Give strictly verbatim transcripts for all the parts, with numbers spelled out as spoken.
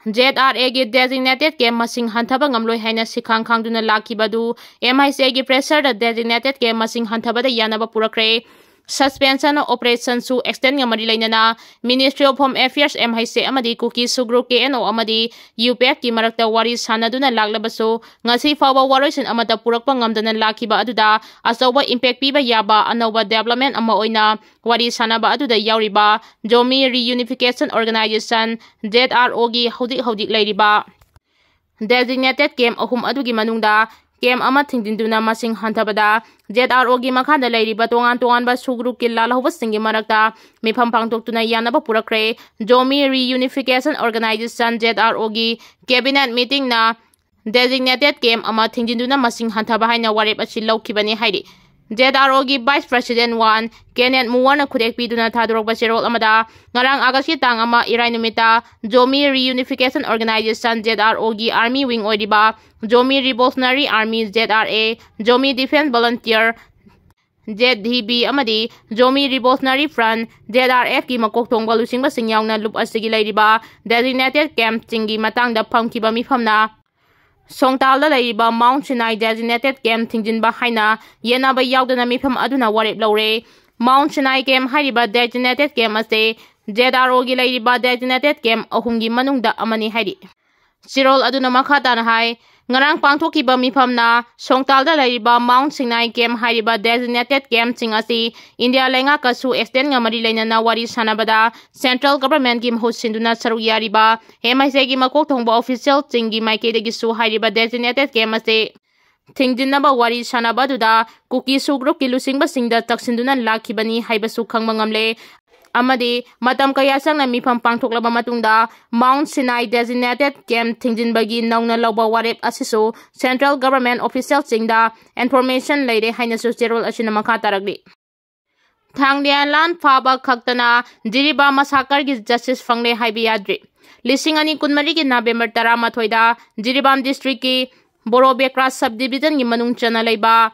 ZRA ꯒꯤ designated camp ꯃꯁꯤꯡ ꯍꯟꯊꯕ ꯉꯝꯂꯣꯏ ꯍꯥꯏꯅ ꯁꯤꯈꯥꯡ ꯈꯥꯡꯗꯨꯅ ꯂꯥꯛꯈꯤꯕ ꯑꯗꯨ MIC ꯒꯤ pressure ꯗ designated camp ꯃꯁꯤꯡ ꯍꯟꯊꯕꯗ ꯌꯥꯅꯕ ꯄꯨꯔꯛꯈ꯭ꯔꯦ꯫ Suspension of operation ꯁꯨ extend ꯒ ꯃꯔꯤ ꯂꯩꯅꯅ Ministry of Home Affairs, MIC, ꯑꯃꯗꯤ ꯀꯨꯀꯤ ꯁꯨꯒ꯭ꯔꯨꯞ, KNO, ꯑꯃꯗꯤ UPF ꯀꯤ ꯃꯔꯛꯇ ꯋꯥꯔꯤ ꯁꯥꯅꯗꯨꯅ ꯂꯥꯛꯂꯕꯁꯨ ꯉꯁꯤ ꯐꯥꯎꯕ ꯋꯥꯔꯣꯏꯁꯤꯟ ꯑꯃꯠꯇ ꯄꯨꯔꯛꯄ ꯉꯝꯗꯅ ꯂꯥꯛꯈꯤꯕ ꯑꯗꯨꯗ ꯑꯆꯧꯕ impact ꯄꯤꯕ ꯌꯥꯕ ꯑꯅꯧꯕ development ꯑꯃ ꯑꯣꯏꯅ ꯋꯥꯔꯤ ꯁꯥꯅꯕ ꯑꯗꯨꯗ ꯌꯥꯎꯔꯤꯕ Zomi Reunification Organization, ZRO ꯒꯤ ꯍꯧꯖꯤꯛ ꯍꯧꯖꯤꯛ ꯂꯩꯔꯤꯕ designated camp ꯑꯍꯨꯝ ꯑꯗꯨꯒꯤ ꯃꯅꯨꯡꯗ camp ꯑꯃ ꯊꯤꯡꯖꯤꯟꯗꯨꯅ ꯃꯁꯤꯡ ꯍꯟꯊꯕꯗ ZRO ꯒꯤ ꯃꯈꯥꯗ ꯂꯩꯔꯤꯕ ꯇꯣꯉꯥꯟ ꯇꯣꯉꯥꯟꯕ ꯁꯨꯒ꯭ꯔꯨꯞꯀꯤ ꯂꯥꯜꯍꯧꯕꯁꯤꯡꯒꯤ ꯃꯔꯛꯇ ꯃꯤꯐꯝ ꯄꯥꯡꯊꯣꯛꯇꯨꯅ ꯌꯥꯅꯕ ꯄꯨꯔꯛꯈ꯭ꯔꯦ꯫ Zomi Reunification Organization, ZRO ꯒꯤ cabinet meeting ꯅ designated camp ꯑꯃ ꯊꯤꯡꯖꯤꯟꯗꯨꯅ ꯃꯁꯤꯡ ꯍꯟꯊꯕ ꯍꯥꯏꯅ ꯋꯥꯔꯦꯞ ꯑꯁꯤ ꯂꯧꯈꯤꯕꯅꯤ ꯍꯥꯏꯔꯤ꯫ ZRO ꯒꯤ Vice President one, Kenneth Moore ꯅ ꯈꯨꯗꯦꯛ ꯄꯤꯗꯨꯅ ꯊꯥꯗꯣꯔꯛꯄ ꯆꯦꯔꯣꯜ ꯑꯃꯗ, ꯉꯔꯥꯡ August ꯀꯤ ꯇꯥꯡ ꯑꯃ, ꯏꯔꯥꯏ ꯅꯨꯃꯤꯠꯇ Zomi Reunification Organization, ZRO ꯒꯤ army wing ꯑꯣꯏꯔꯤꯕ Zomi Revolutionary Army, ZRA, Zomi Defense Volunteer, ZDV, ꯑꯃꯗꯤ Zomi Revolutionary Front, ZRF ꯀꯤ ꯃꯀꯣꯛ ꯊꯣꯡꯕ ꯂꯨꯆꯤꯡꯕꯁꯤꯡ ꯌꯥꯎꯅ ꯂꯨꯞ ꯑꯁꯤꯒꯤ ꯂꯩꯔꯤꯕ designated camp ꯁꯤꯡꯒꯤ ꯃꯇꯥꯡꯗ ꯐꯝꯈꯤꯕ ꯃꯤꯐꯝꯅ ꯁꯣꯡꯇꯥꯜꯗ ꯂꯩꯔꯤꯕ Mount Sinai designated camp ꯊꯤꯡꯖꯤꯟꯕ ꯍꯥꯏꯅ ꯌꯦꯠꯅꯕ ꯌꯥꯎꯗꯅ ꯃꯤꯐꯝ ꯑꯗꯨꯅ ꯋꯥꯔꯦꯞ ꯂꯧꯔꯦ꯫ Mount Sinai camp ꯍꯥꯏꯔꯤꯕ designated camp ꯑꯁꯤ ZRO ꯒꯤ ꯂꯩꯔꯤꯕ designated camp ꯑꯍꯨꯝꯒꯤ ꯃꯅꯨꯡꯗ ꯑꯃꯅꯤ ꯍꯥꯏꯔꯤ꯫ ꯆꯦꯔꯣꯜ ꯑꯗꯨꯅ ꯃꯈꯥ ꯇꯥꯅ ꯍꯥꯏ, ꯉꯔꯥꯡ ꯄꯥꯡꯊꯣꯛꯈꯤꯕ ꯃꯤꯐꯝꯅ ꯁꯣꯡꯇꯥꯜꯗ ꯂꯩꯔꯤꯕ Mount Sinai camp ꯍꯥꯏꯔꯤꯕ designated camp ꯁꯤꯡ ꯑꯁꯤ ꯏꯟꯗꯤꯌꯥ ꯂꯩꯉꯥꯛꯀꯁꯨ extend ꯒ ꯃꯔꯤ ꯂꯩꯅꯅ ꯋꯥꯔꯤ ꯁꯥꯅꯕꯗ central government ꯀꯤ ꯃꯍꯨꯠ ꯁꯤꯟꯗꯨꯅ ꯁꯔꯨꯛ ꯌꯥꯔꯤꯕ MIC ꯒꯤ ꯃꯀꯣꯛ ꯊꯣꯡꯕ official ꯁꯤꯡꯒꯤ ꯃꯥꯏꯀꯩꯗꯒꯤꯁꯨ ꯍꯥꯏꯔꯤꯕ designated camp ꯑꯁꯤ ꯊꯤꯡꯖꯤꯟꯅꯕ ꯋꯥꯔꯤ ꯁꯥꯅꯕ ꯑꯗꯨꯗ ꯀꯨꯀꯤ ꯁꯨꯒ꯭ꯔꯨꯞꯀꯤ ꯂꯨꯆꯤꯡꯕꯁꯤꯡꯗ ꯇꯛꯁꯤꯟꯗꯨꯅ ꯂꯥꯛꯈꯤꯕꯅꯤ ꯍꯥꯏꯕꯁꯨ ꯈꯪꯕ ꯉꯝꯂꯦ꯫ ꯑꯃꯗꯤ ꯃꯇꯝ ꯀꯌꯥ ꯆꯪꯅ ꯃꯤꯐꯝ ꯄꯥꯡꯊꯣꯛꯂꯕ ꯃꯇꯨꯡꯗ Mount Sinai designated camp ꯊꯤꯡꯖꯤꯟꯕꯒꯤ ꯅꯧꯅ ꯂꯧꯕ ꯋꯥꯔꯦꯞ ꯑꯁꯤꯁꯨ central government official ꯁꯤꯡꯗ information ꯂꯩꯔꯦ ꯍꯥꯏꯅꯁꯨ ꯆꯦꯔꯣꯜ ꯑꯁꯤꯅ ꯃꯈꯥ ꯇꯥꯔꯛꯂꯤ꯫ ꯊꯥꯡꯂꯤꯌꯥꯟ ꯂꯥꯟ ꯐꯥꯕ ꯈꯛꯇꯅ ꯖꯤꯔꯤꯕꯥꯝ massacre ꯒꯤ justice ꯐꯪꯂꯦ ꯍꯥꯏꯕ ꯌꯥꯗ꯭ꯔꯤ꯫ ꯂꯤꯁꯤꯡ ꯑꯅꯤ ꯀꯨꯟꯃꯔꯤꯒꯤ November ꯇꯔꯥꯃꯥꯊꯣꯏꯗ ꯖꯤꯔꯤꯕꯥꯝ district ꯀꯤ ꯕꯣꯔꯣꯕꯦꯀ꯭ꯔꯥ sub division ꯒꯤ ꯃꯅꯨꯡ ꯆꯟꯅ ꯂꯩꯕ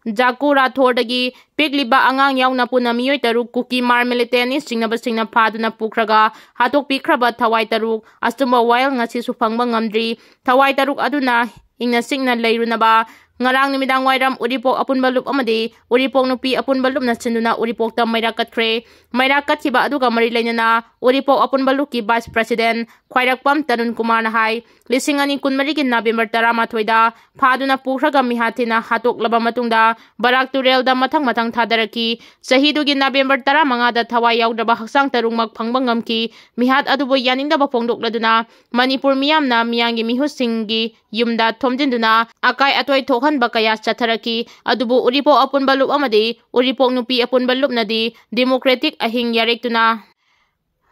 ꯖꯥꯀꯨ ꯔꯥꯊꯣꯔꯗꯒꯤ ꯄꯤꯛꯂꯤꯕ ꯑꯉꯥꯡ ꯌꯥꯎꯅ ꯄꯨꯟꯅ ꯃꯤꯑꯣꯏ ꯇꯔꯨꯛ ꯀꯨꯀꯤ ꯃꯥꯔ ꯃꯤꯂꯤꯇꯦꯟꯅꯤ ꯆꯤꯡꯅꯕꯁꯤꯡꯅ ꯐꯥꯗꯨꯅ ꯄꯨꯈ꯭ꯔꯒ ꯍꯥꯠꯇꯣꯛꯄꯤꯈ꯭ꯔꯕ ꯊꯋꯥꯏ ꯇꯔꯨꯛ꯫ ꯑꯆꯨꯝꯕ ꯋꯥꯌꯦꯜ ꯉꯁꯤꯁꯨ ꯐꯪꯕ ꯉꯝꯗ꯭ꯔꯤ꯫ ꯊꯋꯥꯏ ꯇꯔꯨꯛ ꯑꯗꯨꯅ ꯏꯪꯅ ꯆꯤꯛꯅ ꯂꯩꯔꯨꯅꯕ ꯉꯔꯥꯡ ꯅꯨꯃꯤꯗꯥꯡ ꯋꯥꯏꯔꯝ ꯎꯔꯤꯄꯣꯛ ꯑꯄꯨꯟꯕ ꯂꯨꯞ ꯑꯃꯗꯤ ꯎꯔꯤꯄꯣꯛ ꯅꯨꯄꯤ ꯑꯄꯨꯟꯕ ꯂꯨꯞꯅ ꯁꯤꯟꯗꯨꯅ ꯎꯔꯤꯄꯣꯛꯇ ꯃꯩꯔꯥ ꯀꯠꯈ꯭ꯔꯦ꯫ ꯃꯩꯔꯥ ꯀꯠꯈꯤꯕ ꯑꯗꯨꯒ ꯃꯔꯤ ꯂꯩꯅꯅ ꯎꯔꯤꯄꯣꯛ ꯑꯄꯨꯟꯕ ꯂꯨꯞꯀꯤ ꯚꯥꯏꯁ ꯄ꯭ꯔꯁꯤꯗꯦꯟ ꯈ꯭ꯋꯥꯏꯔꯥꯛꯄꯝ ꯇꯔꯨꯟ ꯀꯨꯃꯥꯔꯅ ꯍꯥꯏ, ꯂꯤꯁꯤꯡ ꯑꯅꯤ ꯀꯨꯟꯃꯔꯤꯒꯤ ꯅꯕꯦꯝꯕꯔ ꯇꯔꯥꯃꯥꯊꯣꯏꯗ ꯐꯥꯗꯨꯅ ꯄꯨꯈ꯭ꯔꯒ ꯃꯤꯍꯥꯠ ꯊꯤꯅ ꯍꯥꯠꯇꯣꯛꯂꯕ ꯃꯇꯨꯡꯗ ꯕꯔꯥꯛ ꯇꯨꯔꯦꯜꯗ ꯃꯊꯪ ꯃꯊꯪ ꯊꯥꯗꯔꯛꯈꯤ꯫ ꯆꯍꯤꯗꯨꯒꯤ ꯅꯕꯦꯝꯕꯔ ꯇꯔꯥꯃꯉꯥꯗ ꯊꯋꯥꯏ ꯌꯥꯎꯗ꯭ꯔꯕ ꯍꯛꯆꯥꯡ ꯇꯔꯨꯛꯃꯛ ꯐꯪꯕ ꯉꯝꯈꯤ꯫ ꯃꯤꯍꯥꯠ ꯑꯗꯨꯕꯨ ꯌꯥꯅꯤꯡꯗꯕ ꯐꯣꯡꯗꯣꯛꯂꯗꯨꯅ ꯃꯅꯤꯄꯨꯔ ꯃꯤꯌꯥꯝꯅ ꯃꯤꯌꯥꯝꯒꯤ ꯃꯤꯍꯨꯠꯁꯤꯡꯒꯤ ꯌꯨꯝꯗ ꯊꯣꯝꯖꯤꯟꯗꯨꯅ ꯑꯀꯥꯏ ꯑꯇꯣꯏ ꯊꯣꯛꯍꯟꯕ ꯀꯌꯥ ꯆꯠꯊꯔꯛꯈꯤ꯫ ꯑꯗꯨꯕꯨ ꯎꯔꯤꯄꯣꯛ ꯑꯄꯨꯟꯕ ꯂꯨꯞ ꯑꯃꯗꯤ ꯎꯔꯤꯄꯣꯛ ꯅꯨꯄꯤ ꯑꯄꯨꯟꯕ ꯂꯨꯞꯅꯗꯤ ꯗꯤꯃꯣꯀ꯭ꯔꯦꯇꯤꯛ ꯑꯍꯤꯡ ꯌꯥꯔꯦꯛꯇꯨꯅ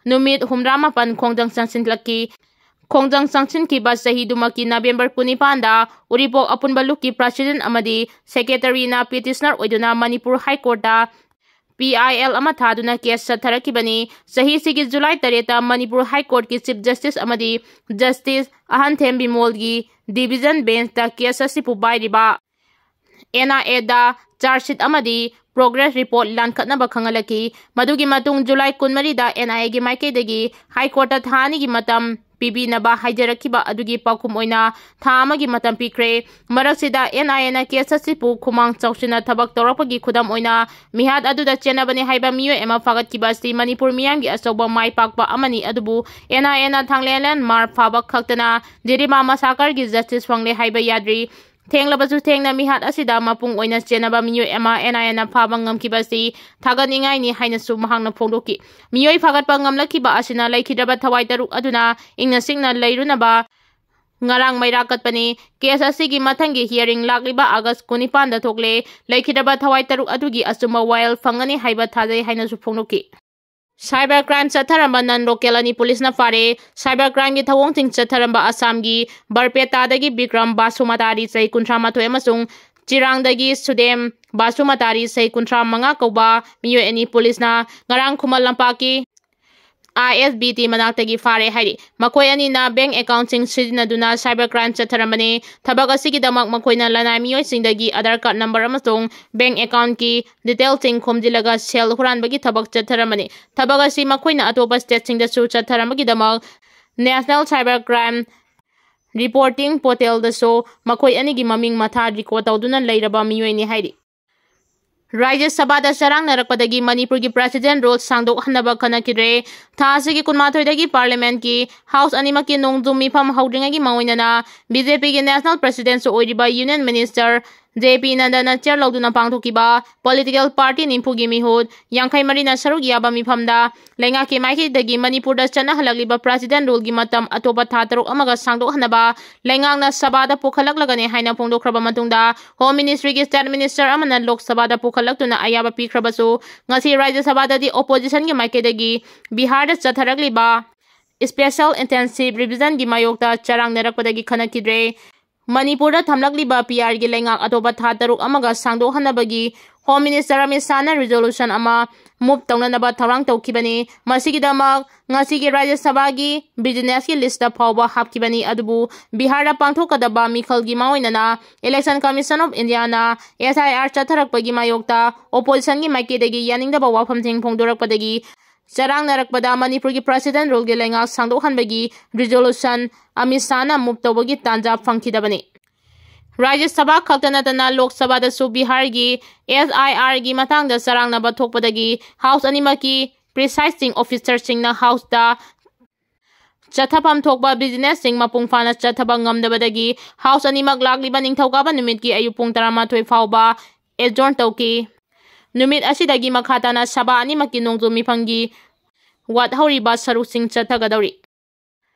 ꯅꯨꯃꯤꯠ ꯍꯨꯝꯗ꯭ꯔꯥ ꯃꯥꯄꯟ ꯈꯣꯡꯖꯪ ꯆꯪꯁꯤꯜꯂꯛꯈꯤ꯫ ꯈꯣꯡꯖꯪ ꯆꯪꯁꯤꯟꯈꯤꯕ ꯆꯍꯤꯗꯨꯃꯛꯀꯤ ꯅꯕꯦꯝꯕꯔ ꯀꯨꯟꯅꯤꯄꯥꯟꯗ ꯎꯔꯤꯄꯣꯛ ꯑꯄꯨꯟꯕ ꯂꯨꯞꯀꯤ ꯄ꯭ꯔꯁꯤꯗꯦꯟ ꯑꯃꯗꯤ ꯁꯦꯀ꯭ꯔꯦꯇꯔꯤꯅ ꯄꯤꯇꯤꯁꯅꯔ ꯑꯣꯏꯗꯨꯅ ꯃꯅꯤꯄꯨꯔ ꯍꯥꯏ ꯀꯣꯔꯠꯇ ꯄꯤ ꯑꯥꯏ ꯑꯦꯜ ꯑꯃ ꯊꯥꯗꯨꯅ ꯀꯦꯁ ꯆꯠꯊꯔꯛꯈꯤꯕꯅꯤ꯫ ꯆꯍꯤꯁꯤꯒꯤ ꯖꯨꯂꯥꯏ ꯇꯔꯦꯠꯇ ꯃꯅꯤꯄꯨꯔ ꯍꯥꯏ ꯀꯣꯔꯠꯀꯤ ꯆꯤꯐ ꯖꯁꯇꯤꯁ ꯑꯃꯗꯤ ꯖꯁꯇꯤꯁ ꯑꯍꯟꯊꯦꯝ ꯕꯤꯃꯣꯜꯒꯤ ꯗꯤꯚꯤꯖꯟ ꯕꯦꯟꯆꯇ ꯀꯦꯁ ꯑꯁꯤꯕꯨ ꯄꯥꯏꯔꯤꯕ ꯑꯦꯟ ꯑꯥꯏ ꯑꯦꯗ ꯆꯥꯔꯖꯁꯤꯠ ꯑꯃꯗꯤ ꯄ꯭ꯔꯣꯒ꯭ꯔꯦꯁ ꯔꯤꯄꯣꯔꯠ ꯂꯥꯟꯈꯠꯅꯕ ꯈꯪꯍꯜꯂꯛꯈꯤ꯫ ꯃꯗꯨꯒꯤ ꯃꯇꯨꯡ ꯖꯨꯂꯥꯏ ꯀꯨꯟꯃꯔꯤꯗ ꯑꯦꯟ ꯑꯥꯏ ꯑꯦꯒꯤ ꯃꯥꯏꯀꯩꯗꯒꯤ ꯍꯥꯏ ꯀꯣꯔꯠꯇ ꯊꯥ ꯑꯅꯤꯒꯤ ꯃꯇꯝ ꯄꯤꯕꯤꯅꯕ ꯍꯥꯏꯖꯔꯛꯈꯤꯕ ꯑꯗꯨꯒꯤ ꯄꯥꯎꯈꯨꯝ ꯑꯣꯏꯅ ꯊꯥ ꯑꯃꯒꯤ ꯃꯇꯝ ꯄꯤꯈ꯭ꯔꯦ꯫ ꯃꯔꯛꯁꯤꯗ ꯑꯦꯟ ꯑꯥꯏ ꯑꯦꯅ ꯀꯦꯁ ꯑꯁꯤꯕꯨ ꯈꯨꯃꯥꯡ ꯆꯥꯎꯁꯤꯟꯅ ꯊꯕꯛ ꯇꯧꯔꯛꯄꯒꯤ ꯈꯨꯗꯝ ꯑꯣꯏꯅ ꯃꯤꯍꯥꯠ ꯑꯗꯨꯗ ꯆꯦꯟꯅꯕꯅꯦ ꯍꯥꯏꯕ ꯃꯤꯑꯣꯏ ꯑꯃ ꯐꯥꯒꯠꯈꯤꯕ ꯑꯁꯤ ꯃꯅꯤꯄꯨꯔ ꯃꯤꯌꯥꯝꯒꯤ ꯑꯆꯧꯕ ꯃꯥꯏ ꯄꯥꯛꯄ ꯑꯃꯅꯤ꯫ ꯑꯗꯨꯕꯨ ꯑꯦꯟ ꯑꯥꯏ ꯑꯦꯅ ꯊꯥꯡꯂꯦꯟ ꯂꯦꯟꯃꯥꯔꯛ ꯐꯥꯕ ꯈꯛꯇꯅ ꯖꯤꯔꯤꯕꯥꯝ ꯃꯁꯥꯀꯔꯒꯤ ꯖꯁꯇꯤꯁ ꯐꯪꯂꯦ ꯍꯥꯏꯕ ꯌꯥꯗ꯭ꯔꯤ꯫ ꯊꯦꯡꯂꯕꯁꯨ ꯊꯦꯡꯅ ꯃꯤꯍꯥꯠ ꯑꯁꯤꯗ ꯃꯄꯨꯡ ꯑꯣꯏꯅ ꯆꯦꯟꯅꯕ ꯃꯤꯑꯣꯏ ꯑꯃ ꯑꯦꯟ ꯑꯥꯏ ꯑꯦꯅ ꯐꯥꯕ ꯉꯝꯈꯤꯕ ꯑꯁꯤ ꯊꯥꯒꯠꯅꯤꯡꯉꯥꯏꯅꯤ ꯍꯥꯏꯅꯁꯨ ꯃꯍꯥꯛꯅ ꯐꯣꯡꯗꯣꯛꯈꯤ꯫ ꯃꯤꯑꯣꯏ ꯐꯥꯒꯠꯄ ꯉꯝꯂꯛꯈꯤꯕ ꯑꯁꯤꯅ ꯂꯩꯈꯤꯗ꯭ꯔꯕ ꯊꯋꯥꯏ ꯇꯔꯨꯛ ꯑꯗꯨꯅ ꯏꯪꯅ ꯆꯤꯛꯅ ꯂꯩꯔꯨꯅꯕ ꯉꯔꯥꯡ ꯃꯩꯔꯥ ꯀꯠꯄꯅꯤ꯫ ꯀꯦꯁ ꯑꯁꯤꯒꯤ ꯃꯊꯪꯒꯤ ꯍꯤꯌꯥꯔꯤꯡ ꯂꯥꯛꯂꯤꯕ ꯑꯥꯒꯁ ꯀꯨꯟꯅꯤꯄꯥꯟꯗ ꯊꯣꯛꯂꯦ꯫ ꯂꯩꯈꯤꯗ꯭ꯔꯕ ꯊꯋꯥꯏ ꯇꯔꯨꯛ ꯑꯗꯨꯒꯤ ꯑꯆꯨꯝꯕ ꯋꯥꯌꯦꯜ ꯐꯪꯒꯅꯤ ꯍꯥꯏꯕ ꯊꯥꯖꯩ ꯍꯥꯏꯅꯁꯨ ꯐꯣꯡꯗꯣꯛꯈꯤ꯫ ꯁꯥꯏꯕꯔ ꯀ꯭ꯔꯥꯏꯝ ꯆꯠꯊꯔꯝꯕ ꯅꯟ ꯂꯣꯀꯦꯜ ꯑꯅꯤ ꯄꯨꯂꯤꯁꯅ ꯐꯥꯔꯦ꯫ ꯁꯥꯏꯕꯔ ꯀ꯭ꯔꯥꯏꯝꯒꯤ ꯊꯧꯑꯣꯡꯁꯤꯡ ꯆꯠꯊꯔꯝꯕ ꯑꯁꯥꯝꯒꯤ ꯕꯔꯄꯦꯇꯥꯗꯒꯤ ꯕꯤꯀ꯭ꯔꯝ ꯕꯥꯁꯨꯃꯇꯥꯔꯤ ꯆꯍꯤ ꯀꯨꯟꯊ꯭ꯔꯥ ꯃꯥꯊꯣꯏ ꯑꯃꯁꯨꯡ ꯆꯤꯔꯥꯡꯗꯒꯤ ꯁꯨꯗꯦꯝ ꯕꯥꯁꯨꯃꯇꯥꯔꯤ ꯆꯍꯤ ꯀꯨꯟꯊ꯭ꯔꯥ ꯃꯉꯥ ꯀꯧꯕ ꯃꯤꯑꯣꯏ ꯑꯅꯤ ꯄꯨꯂꯤꯁꯅ ꯉꯔꯥꯡ ꯈꯨꯃꯟ ꯂꯝꯄꯥꯛꯀꯤ I S B T ꯃꯅꯥꯛꯇꯒꯤ ꯐꯥꯔꯦ ꯍꯥꯏꯔꯤ꯫ ꯃꯈꯣꯏ ꯑꯅꯤꯅ bank accountꯁꯤꯡ ꯁꯤꯖꯤꯟꯅꯗꯨꯅ cyber crime ꯆꯠꯊꯔꯝꯕꯅꯤ꯫ ꯊꯕꯛ ꯑꯁꯤꯒꯤꯗꯃꯛ ꯃꯈꯣꯏꯅ ꯂꯅꯥꯏ ꯃꯤꯑꯣꯏꯁꯤꯡꯗꯒꯤ Aadhaar card number ꯑꯃꯁꯨꯡ bank accountꯀꯤ detailꯁꯤꯡ ꯈꯣꯝꯖꯤꯜꯂꯒ ꯁꯦꯜ ꯍꯨꯔꯥꯟꯕꯒꯤ ꯊꯕꯛ ꯆꯠꯊꯔꯝꯕꯅꯤ꯫ ꯊꯕꯛ ꯑꯁꯤ ꯃꯈꯣꯏꯅ ꯑꯇꯣꯞꯄ stateꯁꯤꯡꯗꯁꯨ ꯆꯠꯊꯔꯝꯕꯒꯤꯗꯃꯛ National Cyber Crime Reporting Portalꯗꯁꯨ ꯃꯈꯣꯏ ꯑꯅꯤꯒꯤ ꯃꯃꯤꯡ ꯃꯊꯥ record ꯇꯧꯗꯨꯅ ꯂꯩꯔꯕ ꯃꯤꯑꯣꯏꯅꯤ ꯍꯥꯏꯔꯤ꯫ ꯔꯥꯖ꯭ꯌ ꯁꯚꯥꯗ ꯆꯔꯥꯡꯅꯔꯛꯄꯗꯒꯤ ꯃꯅꯤꯄꯨꯔꯒꯤ President Rule ꯁꯥꯡꯗꯣꯛꯍꯟꯅꯕ ꯈꯟꯅꯈꯤꯗ꯭ꯔꯦ꯫ ꯊꯥ ꯑꯁꯤꯒꯤ ꯀꯨꯟꯃꯥꯊꯣꯏꯗꯒꯤ Parliamentꯀꯤ House ꯑꯅꯤꯃꯛꯀꯤ ꯅꯣꯡꯖꯨ ꯃꯤꯐꯝ ꯍꯧꯗ꯭ꯔꯤꯉꯩꯒꯤ ꯃꯥꯡꯑꯣꯏꯅꯅ BJPꯒꯤ National Presidentꯁꯨ ꯑꯣꯏꯔꯤꯕ Union Minister J P Nandana chair ꯂꯧꯗꯨꯅ ꯄꯥꯡꯊꯣꯛꯈꯤꯕ political party ꯅꯤꯐꯨꯒꯤ ꯃꯤꯍꯨꯠ ꯌꯥꯡꯈꯩ ꯃꯔꯤꯅ ꯁꯔꯨꯛ ꯌꯥꯕ ꯃꯤꯐꯝꯗ ꯂꯩꯉꯥꯛꯀꯤ ꯃꯥꯏꯀꯩꯗꯒꯤ ꯃꯅꯤꯄꯨꯔꯗ ꯆꯠꯅꯍꯜꯂꯛꯂꯤꯕ President Ruleꯒꯤ ꯃꯇꯝ ꯑꯇꯣꯞꯄ ꯊꯥ ꯇꯔꯨꯛ ꯑꯃꯒ ꯁꯥꯡꯗꯣꯛꯍꯟꯅꯕ ꯂꯩꯉꯥꯛꯅ ꯁꯚꯥꯗ ꯄꯨꯈꯠꯂꯛꯂꯒꯅꯤ ꯍꯥꯏꯅ ꯐꯣꯡꯗꯣꯛꯈ꯭ꯔꯕ ꯃꯇꯨꯡꯗ Home Ministryꯒꯤ State Minister ꯑꯃꯅ ꯂꯣꯛ ꯁꯚꯥꯗ ꯄꯨꯈꯠꯂꯛꯇꯨꯅ ꯑꯌꯥꯕ ꯄꯤꯈ꯭ꯔꯕꯁꯨ, ꯉꯁꯤ ꯔꯥꯖ꯭ꯌ ꯁꯚꯥꯗꯗꯤ oppositionꯒꯤ ꯃꯥꯏꯀꯩꯗꯒꯤ ꯕꯤꯍꯥꯔꯗ ꯆꯠꯊꯔꯛꯂꯤꯕ Special Intensive Revisionꯒꯤ ꯃꯥꯌꯣꯛꯇ ꯆꯔꯥꯡꯅꯔꯛꯄꯗꯒꯤ ꯈꯟꯅꯈꯤꯗ꯭ꯔꯦ꯫ ꯃꯅꯤꯄꯨꯔꯗ ꯊꯝꯂꯛꯂꯤꯕ P Rꯒꯤ ꯂꯩꯉꯥꯛ ꯑꯇꯣꯞꯄ ꯊꯥ ꯇꯔꯨꯛ ꯑꯃꯒ ꯁꯥꯡꯗꯣꯛꯍꯟꯅꯕꯒꯤ Home Minister ꯑꯃꯤꯠ ꯁꯥꯍꯅ resolution ꯑꯃ move ꯇꯧꯅꯅꯕ ꯊꯧꯔꯥꯡ ꯇꯧꯈꯤꯕꯅꯤ꯫ ꯃꯁꯤꯒꯤꯗꯃꯛ ꯉꯁꯤꯒꯤ ꯔꯥꯖ꯭ꯌ ꯁꯚꯥꯒꯤ businessꯀꯤ listꯇ ꯐꯥꯎꯕ ꯍꯥꯞꯈꯤꯕꯅꯤ꯫ ꯑꯗꯨꯕꯨ ꯕꯤꯍꯥꯔꯗ ꯄꯥꯡꯊꯣꯛꯀꯗꯕ ꯃꯤꯈꯜꯒꯤ ꯃꯥꯡꯑꯣꯏꯅꯅ Election Commission of Indiaꯅ S I R ꯆꯠꯊꯔꯛꯄꯒꯤ ꯃꯥꯌꯣꯛꯇ oppositionꯒꯤ ꯃꯥꯏꯀꯩꯗꯒꯤ ꯌꯥꯅꯤꯡꯗꯕ ꯋꯥꯐꯝꯁꯤꯡ ꯐꯣꯡꯗꯣꯔꯛꯄꯗꯒꯤ ꯆꯔꯥꯡꯅꯔꯛꯄꯗ ꯃꯅꯤꯄꯨꯔꯒꯤ President Ruleꯒꯤ ꯂꯩꯉꯥꯛ ꯁꯥꯡꯗꯣꯛꯍꯟꯕꯒꯤ resolution ꯑꯃꯤꯠ ꯁꯥꯍꯅ move ꯇꯧꯕꯒꯤ ꯇꯥꯟꯖꯥ ꯐꯪꯈꯤꯗꯕꯅꯤ꯫ ꯔꯥꯖ꯭ꯌ ꯁꯚꯥ ꯈꯛꯇ ꯅꯠꯇꯅ ꯂꯣꯛ ꯁꯚꯥꯗꯁꯨ ꯕꯤꯍꯥꯔꯒꯤ S I Rꯒꯤ ꯃꯇꯥꯡꯗ ꯆꯔꯥꯡꯅꯕ ꯊꯣꯛꯄꯗꯒꯤ House ꯑꯅꯤꯃꯛꯀꯤ presiding officerꯁꯤꯡꯅ Houseꯇ ꯆꯠꯊꯐꯝ ꯊꯣꯛꯄ businessꯁꯤꯡ ꯃꯄꯨꯡ ꯐꯥꯅ ꯆꯠꯊꯕ ꯉꯝꯗꯕꯗꯒꯤ House ꯑꯅꯤꯃꯛ ꯂꯥꯛꯂꯤꯕ ꯅꯤꯡꯊꯧꯀꯥꯕ ꯅꯨꯃꯤꯠꯀꯤ ꯑꯌꯨꯛ ꯄꯨꯡ ꯇꯔꯥꯃꯥꯊꯣꯏ ꯐꯥꯎꯕ adjourn ꯇꯧꯈꯤ꯫ ꯅꯨꯃꯤꯠ ꯑꯁꯤꯗꯒꯤ ꯃꯈꯥ ꯇꯥꯅ ꯁꯚꯥ ꯑꯅꯤꯃꯛꯀꯤ ꯅꯣꯡꯖꯨ ꯃꯤꯐꯝꯒꯤ ꯋꯥꯠꯍꯧꯔꯤꯕ ꯁꯔꯨꯛꯁꯤꯡ ꯆꯠꯊꯒꯗꯧꯔꯤ꯫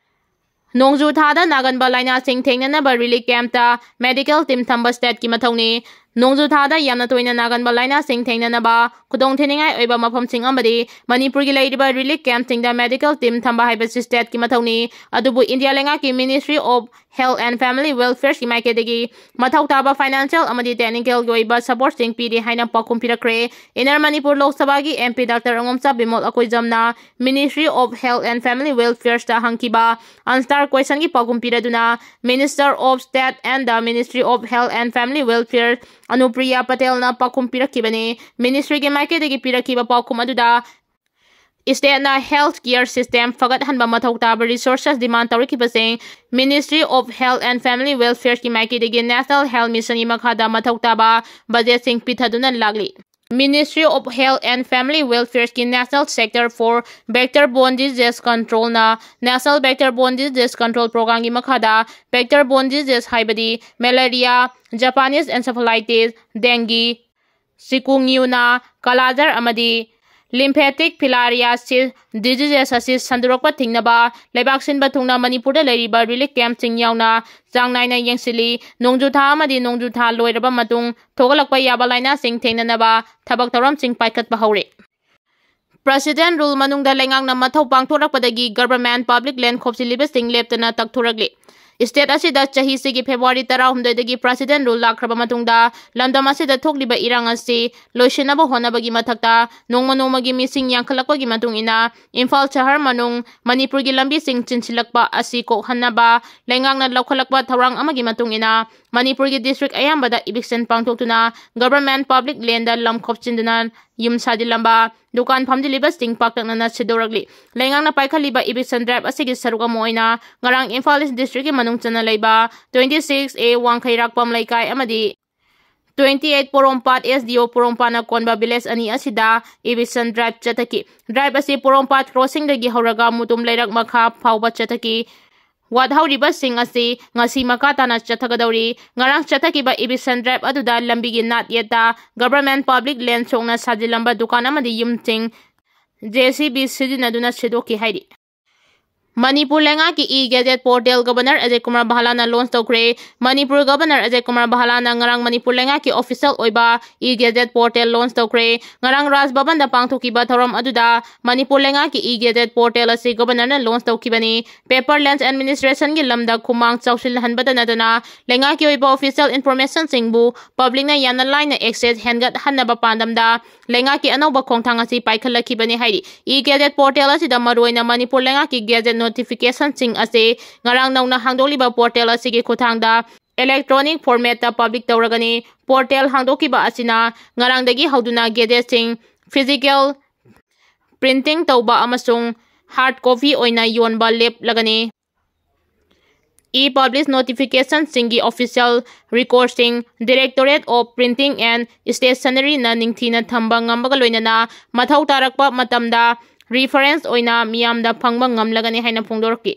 ꯅꯣꯡꯖꯨ ꯊꯥꯗ ꯅꯥꯒꯟꯕ ꯂꯥꯏꯅꯥꯁꯤꯡ ꯊꯦꯡꯅꯅꯕ relief campꯇ medical team ꯊꯝꯕ stateꯀꯤ ꯃꯊꯧꯅꯤ꯫ ꯅꯣꯡꯖꯨ ꯊꯥꯗ ꯌꯥꯝꯅ ꯇꯣꯏꯅ ꯅꯥꯒꯟꯕ ꯂꯥꯏꯅꯥꯁꯤꯡ ꯊꯦꯡꯅꯅꯕ ꯈꯨꯗꯣꯡꯊꯤꯅꯤꯡꯉꯥꯏ ꯑꯣꯏꯕ ꯃꯐꯝꯁꯤꯡ ꯑꯃꯗꯤ ꯃꯅꯤꯄꯨꯔꯒꯤ ꯂꯩꯔꯤꯕ relief campꯁꯤꯡꯗ medical team ꯊꯝꯕ ꯍꯥꯏꯕꯁꯤ stateꯀꯤ ꯃꯊꯧꯅꯤ꯫ ꯑꯗꯨꯕꯨ India ꯂꯩꯉꯥꯛꯀꯤ Ministry of Health and Family Welfareꯒꯤ ꯃꯥꯏꯀꯩꯗꯒꯤ ꯃꯊꯧ ꯇꯥꯕ financial ꯑꯃꯗꯤ technicalꯒꯤ ꯑꯣꯏꯕ supportꯁꯤꯡ ꯄꯤꯔꯤ ꯍꯥꯏꯅ ꯄꯥꯎꯈꯨꯝ ꯄꯤꯔꯛꯈ꯭ꯔꯦ꯫ Inner Manipur Lok Sabhaꯒꯤ MP Doctor Angomcha Bimol Akoijamꯅ Ministry of Health and Family Welfareꯗ ꯍꯪꯈꯤꯕ unanswered questionꯒꯤ ꯄꯥꯎꯈꯨꯝ ꯄꯤꯔꯗꯨꯅ Minister of State and the Ministry of Health and Family Welfare Anupriya Patelꯅ ꯄꯥꯎꯈꯨꯝ ꯄꯤꯔꯛꯈꯤꯕꯅꯤ꯫ Ministryꯒꯤ ꯃꯥꯏꯀꯩꯗꯒꯤ ꯄꯤꯔꯛꯈꯤꯕ ꯄꯥꯎꯈꯨꯝ ꯑꯗꯨꯗ stateꯅ health care system ꯐꯒꯠꯍꯟꯕ ꯃꯊꯧ ꯇꯥꯕ resources demand ꯇꯧꯔꯛꯈꯤꯕꯁꯤꯡ Ministry of Health and Family Welfareꯒꯤ ꯃꯥꯏꯀꯩꯗꯒꯤ National Health Missionꯒꯤ ꯃꯈꯥꯗ ꯃꯊꯧ ꯇꯥꯕ budgetꯁꯤꯡ ꯄꯤꯊꯗꯨꯅ ꯂꯥꯛꯂꯤ꯫ Ministry of Health and Family Welfareꯒꯤ National Centre for Vector Borne Diseases Controlꯅ National Vector Borne Diseases Control Programmeꯒꯤ ꯃꯈꯥꯗ vector borne diseases ꯍꯥꯏꯕꯗꯤ malaria, Japanese encephalitis, dengue, chikungunya, ꯀꯥꯂꯥꯖꯥꯔ ꯑꯃꯗꯤ lymphatic filariasis diseases ꯑꯁꯤ ꯁꯟꯗꯣꯔꯛꯄ ꯊꯤꯡꯅꯕ ꯂꯩꯕꯥꯛ ꯁꯤꯟꯕ ꯊꯨꯡꯅ ꯃꯅꯤꯄꯨꯔꯗ ꯂꯩꯔꯤꯕ relief campꯁꯤꯡ ꯌꯥꯎꯅ ꯆꯥꯡ ꯅꯥꯏꯅ ꯌꯦꯡꯁꯤꯜꯂꯤ꯫ ꯅꯣꯡꯖꯨ ꯊꯥ ꯑꯃꯗꯤ ꯅꯣꯡꯖꯨ ꯊꯥ ꯂꯣꯏꯔꯕ ꯃꯇꯨꯡ ꯊꯣꯛꯂꯛꯄ ꯌꯥꯕ ꯂꯥꯏꯅꯥꯁꯤꯡ ꯊꯦꯡꯅꯅꯕ ꯊꯕꯛ ꯊꯧꯔꯝꯁꯤꯡ ꯄꯥꯏꯈꯠꯄ ꯍꯧꯔꯦ꯫ President Rule ꯃꯅꯨꯡꯗ ꯂꯩꯉꯥꯛꯅ ꯃꯊꯧ ꯄꯥꯡꯊꯣꯔꯛꯄꯗꯒꯤ government public land ꯈꯣꯞꯆꯤꯜꯂꯤꯕꯁꯤꯡ ꯂꯦꯞꯇꯅ ꯇꯛꯊꯣꯔꯛꯂꯤ꯫ State ꯑꯁꯤꯗ ꯆꯍꯤꯁꯤꯒꯤ February ꯇꯔꯥꯍꯨꯝꯗꯣꯏꯗꯒꯤ President Rule ꯂꯥꯛꯈ꯭ꯔꯕ ꯃꯇꯨꯡꯗ ꯂꯝꯗꯝ ꯑꯁꯤꯗ ꯊꯣꯛꯂꯤꯕ ꯏꯔꯥꯡ ꯑꯁꯤ ꯂꯣꯏꯁꯤꯟꯅꯕ ꯍꯣꯠꯅꯕꯒꯤ ꯃꯊꯛꯇ ꯅꯣꯡꯃ ꯅꯣꯡꯃꯒꯤ ꯃꯤꯁꯤꯡ ꯌꯥꯝꯈꯠꯂꯛꯄꯒꯤ ꯃꯇꯨꯡ ꯏꯟꯅ ꯏꯝꯐꯥꯜ ꯁꯍꯔ ꯃꯅꯨꯡ ꯃꯅꯤꯄꯨꯔꯒꯤ ꯂꯝꯕꯤꯁꯤꯡ ꯆꯤꯟꯁꯤꯜꯂꯛꯄ ꯑꯁꯤ ꯀꯣꯛꯍꯟꯅꯕ ꯂꯩꯉꯥꯛꯅ ꯂꯧꯈꯠꯂꯛꯄ ꯊꯧꯔꯥꯡ ꯑꯃꯒꯤ ꯃꯇꯨꯡ ꯏꯟꯅ ꯃꯅꯤꯄꯨꯔꯒꯤ district ꯑꯌꯥꯝꯕꯗ eviction ꯄꯥꯡꯊꯣꯛꯇꯨꯅ government public landꯗ ꯂꯝ ꯈꯣꯞꯆꯤꯟꯗꯨꯅ ꯌꯨꯝ ꯁꯥꯖꯤꯜꯂꯝꯕ, ꯗꯨꯀꯥꯟ ꯐꯝꯖꯤꯜꯂꯤꯕꯁꯤꯡ ꯄꯥꯛꯇꯛꯅꯅ ꯁꯤꯗꯣꯔꯛꯂꯤ꯫ ꯂꯩꯉꯥꯛꯅ ꯄꯥꯏꯈꯠꯂꯤꯕ eviction drive ꯑꯁꯤꯒꯤ ꯁꯔꯨꯛ ꯑꯃ ꯑꯣꯏꯅ ꯉꯔꯥꯡ ꯏꯝꯐꯥꯜ East districtꯀꯤ ꯃꯅꯨꯡ ꯆꯟꯅ ꯂꯩꯕ twenty six A ꯋꯥꯡꯈꯩꯔꯥꯛꯄꯝ ꯂꯩꯀꯥꯏ ꯑꯃꯗꯤ twenty eight ꯄꯣꯔꯣꯝꯄꯥꯠ S D O ꯄꯣꯔꯣꯝꯄꯥꯠꯅ ꯀꯣꯟꯕ village ꯑꯅꯤ ꯑꯁꯤꯗ eviction drive ꯆꯠꯊꯈꯤ꯫ Drive ꯑꯁꯤ ꯄꯣꯔꯣꯝꯄꯥꯠ crossingꯗꯒꯤ ꯍꯧꯔꯒ ꯃꯨꯇꯨꯝ ꯂꯩꯔꯛ ꯃꯈꯥ ꯐꯥꯎꯕ ꯆꯠꯊꯈꯤ꯫ ꯋꯥꯠꯍꯧꯔꯤꯕꯁꯤꯡ ꯑꯁꯤ ꯉꯁꯤ ꯃꯈꯥ ꯇꯥꯅ ꯆꯠꯊꯒꯗꯧꯔꯤ꯫ ꯉꯔꯥꯡ ꯆꯠꯊꯈꯤꯕ eviction drive ꯑꯗꯨꯗ ꯂꯝꯕꯤꯒꯤ ꯅꯥꯠ ꯌꯦꯠꯇ government public land ꯁꯣꯛꯅ ꯁꯥꯖꯤꯜꯂꯝꯕ ꯗꯨꯀꯥꯟ ꯑꯃꯗꯤ ꯌꯨꯝꯁꯤꯡ J C B ꯁꯤꯖꯤꯟꯅꯗꯨꯅ ꯁꯤꯗꯣꯛꯈꯤ ꯍꯥꯏꯔꯤ꯫ ꯃꯅꯤꯄꯨꯔ ꯂꯩꯉꯥꯛꯀꯤ e-gazette portal Governor Ajay Kumar ꯕꯍꯂꯥꯅ launch ꯇꯧꯈ꯭ꯔꯦ꯫ ꯃꯅꯤꯄꯨꯔ Governor ꯑꯖꯌ ꯀꯨꯃꯥꯔ ꯕꯍꯂꯥꯅ ꯉꯔꯥꯡ ꯃꯅꯤꯄꯨꯔ ꯂꯩꯉꯥꯛꯀꯤ official ꯑꯣꯏꯕ e-gazette portal launch ꯇꯧꯈ꯭ꯔꯦ꯫ ꯉꯔꯥꯡ ꯔꯥꯖ ꯚꯕꯟꯗ ꯄꯥꯡꯊꯣꯛꯈꯤꯕ ꯊꯧꯔꯝ ꯑꯗꯨꯗ ꯃꯅꯤꯄꯨꯔ ꯂꯩꯉꯥꯛꯀꯤ e-gazette portal ꯑꯁꯤ Governorꯅ launch ꯇꯧꯈꯤꯕꯅꯤ꯫ Paperless administrationꯒꯤ ꯂꯝꯗ ꯈꯨꯃꯥꯡ ꯆꯥꯎꯁꯤꯜꯍꯟꯕꯗ ꯅꯠꯇꯅ ꯂꯩꯉꯥꯛꯀꯤ ꯑꯣꯏꯕ official informationꯁꯤꯡꯕꯨ publicꯅ ꯌꯥꯝꯅ ꯂꯥꯏꯅ access ꯍꯦꯟꯒꯠꯍꯟꯅꯕ ꯄꯥꯟꯗꯝꯗ ꯂꯩꯉꯥꯛꯀꯤ ꯑꯅꯧꯕ ꯈꯣꯡꯊꯥꯡ ꯑꯁꯤ ꯄꯥꯏꯈꯠꯂꯛꯈꯤꯕꯅꯤ ꯍꯥꯏꯔꯤ꯫ E-gazette portal ꯑꯁꯤꯗ ꯃꯔꯨꯑꯣꯏꯅ ꯃꯅꯤꯄꯨꯔ ꯂꯩꯉꯥꯛꯀꯤ gazette notificationꯁꯤꯡ ꯑꯁꯤ ꯉꯔꯥꯡ ꯅꯧꯅ ꯍꯥꯡꯗꯣꯛꯂꯤꯕ portal ꯑꯁꯤꯒꯤ ꯈꯨꯠꯊꯥꯡꯗ electronic formatꯇ public ꯇꯧꯔꯒꯅꯤ꯫ Portal ꯍꯥꯡꯗꯣꯛꯈꯤꯕ ꯑꯁꯤꯅ ꯉꯔꯥꯡꯗꯒꯤ ꯍꯧꯗꯨꯅ gazetteꯁꯤꯡ physical printing ꯇꯧꯕ ꯑꯃꯁꯨꯡ hard copy ꯑꯣꯏꯅ ꯌꯣꯟꯕ ꯂꯦꯞꯂꯒꯅꯤ꯫ E-publish notificationꯁꯤꯡꯒꯤ official recordꯁꯤꯡ Directorate of Printing and Stationeryꯅ ꯅꯤꯡꯊꯤꯅ ꯊꯝꯕ ꯉꯝꯕꯒ ꯂꯣꯏꯅꯅ ꯃꯊꯧ ꯇꯥꯔꯛꯄ ꯃꯇꯝꯗ reference ꯑꯣꯏꯅ ꯃꯤꯌꯥꯝꯗ ꯐꯪꯕ ꯉꯝꯂꯒꯅꯤ ꯍꯥꯏꯅ ꯐꯣꯡꯗꯣꯔꯛꯈꯤ꯫